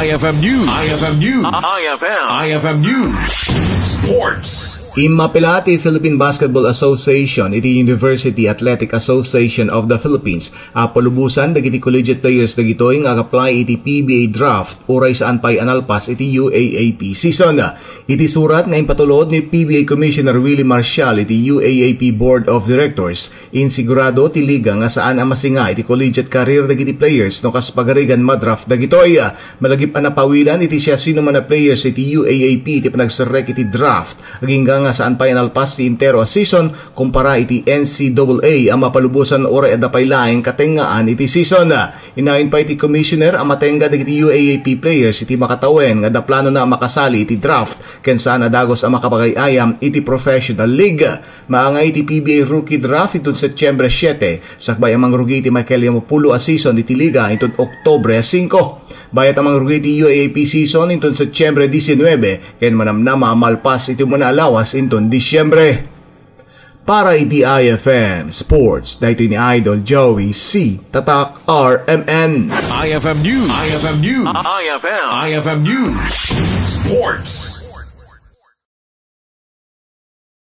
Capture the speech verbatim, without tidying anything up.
I F M News. I F M News. I F M. I F M News. Sports. Immapila ti Philippine Basketball Association iti University Athletic Association of the Philippines a palubosan dagiti collegiate players dagitoy nga ag-apply iti P B A draft uray saan pay a nalpas iti U A A P season. Iti surat nga impatulod ni P B A Commissioner Willie Marcial iti U A A P Board of Directors, insigurado ti liga nga saan a masinga iti collegiate career dagiti players no kas pagarigan madraft dagitoy. Malagip a napawilan iti siasinoman a players iti U A A P iti panagserrek iti draft, agingga nga saan pay a nalpas ti entero a season kumpara iti N C A A a mapalubosan uray adda pay laeng katengngaan iti season. Inayon pay ti commissioner a matengga dagiti U A A P players iti makatawen nga adda planona a makasali iti draft ken saan a dagus a makapagay-ayam iti professional league. Maangay iti P B A rookie draft inton Setyembre siete, sakbay a mangrugi iti maikalimapulo a season iti liga inton Oktobre singko. Bayat a mangrugi iti U A A P season inton Setyembre diesinuebe ken manamnama a malpas iti umuna a lawas inton Disyembre. Para iti I F M Sports, daytoy ni Idol Joey C. Tatak R M N. I F M News. I F M News. I F M. I F M News. Sports.